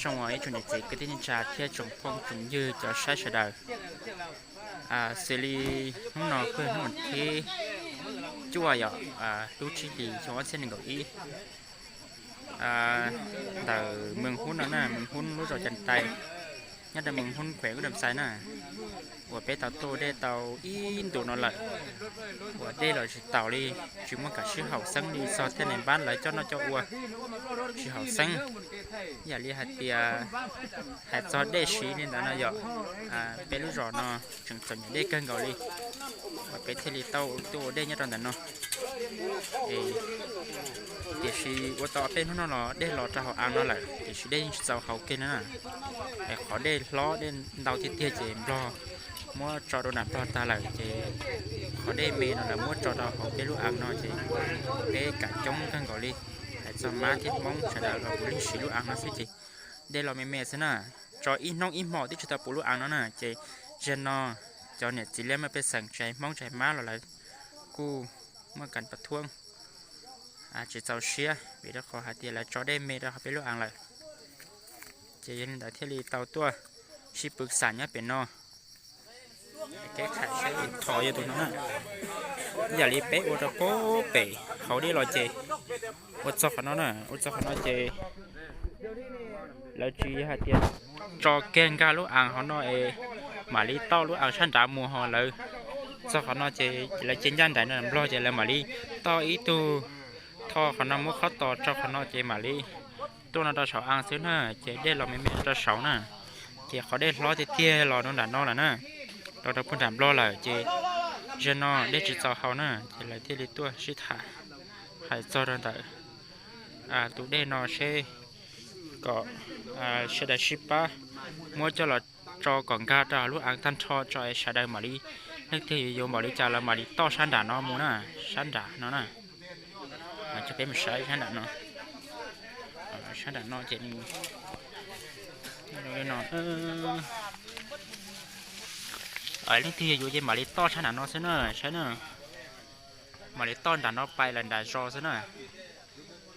Zoo ib tsoom niam txiv kwv tij neej tsa thiab tsoom phooj tsoom ywg cov saib sawv daws. Xws li hnub no kuj yog hnub thib cuaj yom, lub tsib hlis xyoo ob txhiab nees nkaum ib, ntawm Mees Hub no na, Mees Hub lub zos Cas Tais, nyob rau Mees Hub khuev Ub Dam Xais na, uas peb tau tuaj dej tau ib ntus no lawm, uas dej los tsis taus li, tsis muaj kam sib haum xeeb li, txog thiaj li npab lawv coj noj coj ua, tsis haum xeeb. Yam li hais tias hais txog dej siv li ntawd no yom, peb lub zos no tseem txom nyem dej kawg nkaus li, uas peb thiaj li tau tuaj ua dej nyob rau ntawm no. Tiam sis ua tau ob peb hnub no los dej los rau hauv av no lawm, tiam sis dej yeej tsis txaus haus kiag li na. Es qhov dej hlob dej ntau tiag tiag ces Nplog muab tso rau nram Nplog tag lawm, ces qhov dej me no lawv muab tso rau hauv peb lub av no ces peb kam coob kawg nkaus li. Hais txog mab thiab Hmoob sawv daws los puav leej siv lub av no xwb ces dej los me me xwb na. Tso ib hnub ib hmo twb tsis tau puv lub av no na, ces zaum no cov niam txiv liab mej pej xeem tsis hais Hmoob tsis hais mab los lawv kuj muaj kam pas thuab, tsis txaus siab vim rau qhov hais tias lawv tso dej me rau hauv peb lub av lawm. Ces yog li ntawd thiaj li tau tuaj sib pw xam nyob pem no. Kev kham seb tho yog tus no na. Yam li peb ua rau pem hauv dej los ces ua txog qhov no na, ua txog qhov no ces lawv tsis yog hais tias tso kiag nkag lub av hauv no es mam li toj lub av sab nrad mus, ho lawv txog qhov no ces lawv cia ncaj nraim no Nplog ces lawv mam li toj ib tug, tho qhov no muab khob tos tso qhov no ces mam li tuaj no rau saum av xwb na, ces dej los me me rau saud na. Ces qhov dej hlob tiag tiag los rau nram no lawm na, los rau puag nram Nplog lawm ces zaum no dej tsis txaus haus na, ces lawv thiaj li tuaj sib tham hais txog rau ntawm tus dej no seb kom sawv daws sib pab muab coj los tso kom nkag rau hauv lub av tag nrho tso es sawv daws mam li, leej twg yuav yuav npaum li cas los mam li toj sab nram no mus na, sab nram no na. Coj peb mus saib sab nram no, sab nram no ces no, leej twg yuav yuav ces mam li toj sab nram no xwb na, saib na. Mam li toj nram no pais lawm nram zos xwb na.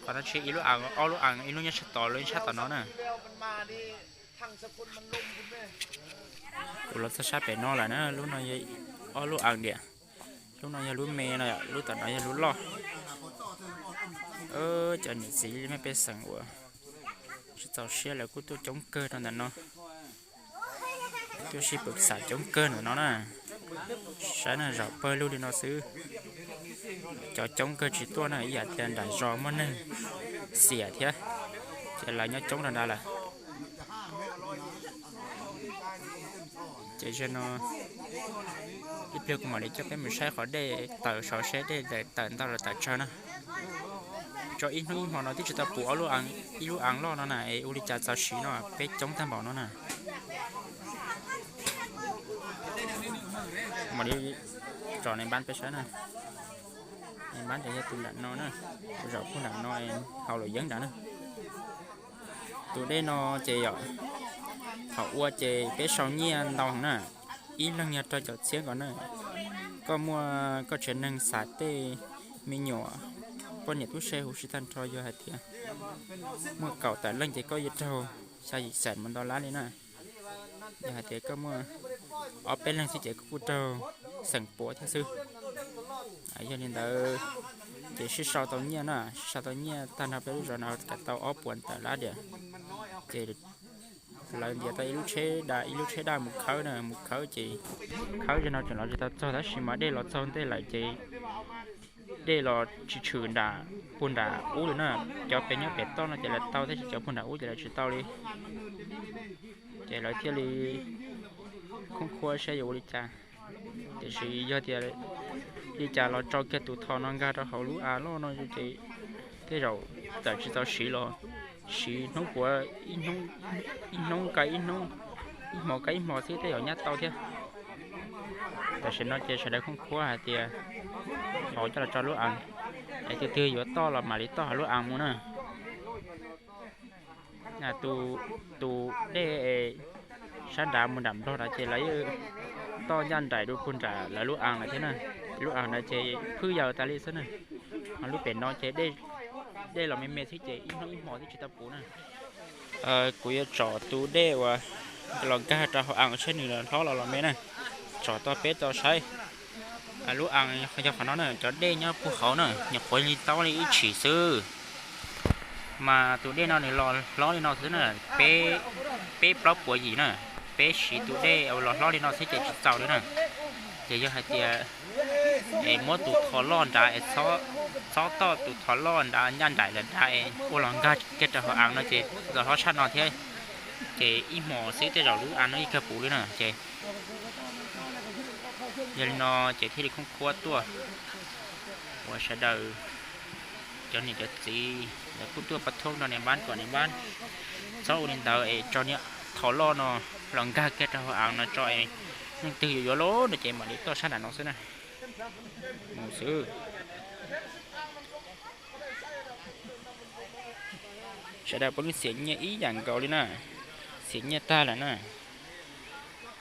Qhov no tsis, ib lub av, ob lub av, ib lub nyob sab tod, lub nyob sab tom no na. Kuv los txog sab pem no lawm na, lub no yog ob lub av diam, lub no yog lub me no, lub tom no yog lub loj. Cov niam txiv mej pej xeem uas tsis txaus siab lawv kuj tuaj coob kawg rau ntawm no. Tuaj sib pw xam coob kawg ntawm no na. Saib na, zaum pawg lug li no xwb. Cov coob kawg tsis tuaj na, ib yam tias nram zos muaj neeg xiam thiab, ces lawv nyob coob rau nrad lawm. Ces zaum no ib pliag kuv mam li coj peb mus saib qhov dej tawm saud seb dej tawm ntau los tawm tsawg na. Tso ib hnub ib hmo no twb tsis tau puv ib lub av loj no na, es ua li cas txaus siv no peb coob tag npaum no na. Mam li tso nws npab peb saib na. Nws npab ces yog tus nram no na, tus zaum puag nram no, haus luam yeeb nrad na. Tus dej no ces yom, thaum ua ces peb sau nyiaj ntau na, ib leeg yog rau caum txhiab nkaus na. Koj muaj, koj tsev neeg xav tej me nyuam poj niam tub se huv si tag nrho, yog hais tias muaj kaum tawm leej ces koj yuav raug xya yim xees mus ntau lab li na. Yog hais tias koj muaj ob peb leeg xwb ces koj kuj raug xeem puav thiab xwb. Yog li ntawd ces sib sau tau nyiaj na, sib sau tau nyiaj tag nrho peb lub zos no kam tau ob puas tawm lab diam. Ces lawv ntiav tau ib lub tsheb da, ib lub tsheb da mus khawb na, mus khawb ces khawb zaum no tseem los tsis tau txog, tab sis mas dej los txog ntej lawm ces dej los tsis tshwm nram, puag nram ub li na. Cov pem nyob pem toj no ces lawv tau, tab sis cov puag nram ub ces lawv tsis tau li. Ces lawv thiaj li khoob khuab saib yuav ua li cas. Tiam sis yog tias li cas los tso kiag tus tho no nkag rau hauv lub av loj no ces tej zaum txawm tsis txaus siv los siv hnub puav, ib hnub ka ib hnub, ib hmo ka ib hmo xwb tej zaum nyab tau thiab. Tam sim no ces sawv daws khoob khuab hais tias thov coj los tso lub av, es tus twg yuav toj los mam li toj hauv lub av mus na. Tus dej sab nrad mus nram Nplog nrad ces lawv yeej toj ncaj nraim rau puag nram lawv lub av lawm thiab na. Lub av ntawd ces phwj yaws tas li xwb na. Ho lub pem no ces dej los me me xwb ces ib hnub ib hmo twb tsis tau puv na. Kuv yuav tsom tus dej uas los nkag rau hauv aav saib nws hlob los los me na. Tsom tau peb tau saib. Lub aav yog qhov no na, cov dej nyob puag hauv na, nyuam qhuav li taub li ib tshim xwb. Mas tus dej no nws los hlob li no xwb na, peb plaub puas yim na, peb siv tus dej los hlob li no xwb ces tsis txaus li na. Ces yog hais tias es muab tus thov loj nrad es txhob toj tus thov loj nrad ncaj nraim lawm nrad es ua los nkag kiag rau hauv aav no ces los hlob tshaj no thiab. Ces ib hmos xwb tej zaum lub aav no yeej kawg puv li na ces yog li no ces thiaj li khoob khuab tuaj uas sawv daws cov niam cov txiv lawv kuj tuaj pab thoob rau niam npab kom niam npab txhob ua li ntawd es tso niag thov loj no los nkag kiag rau hauv aav no tso es leej twg yuav yuav lawm no ces mam li tuaj sab nram no xwb na. Mus xwb. Sawv daws puav leej xiam nyiaj ib yam nkaus li na, xiam nyiaj tag lawm na.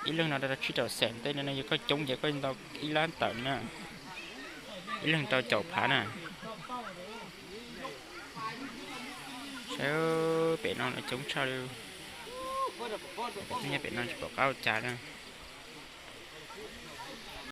Ib leeg no rau tsib rau xees tej no yog koj coob ces koj ntau ib lab tawm na, ib leeg tau caum phav na. Saib pem no los coob tshaj li, nyob pem no tsis pom qab ua cas na.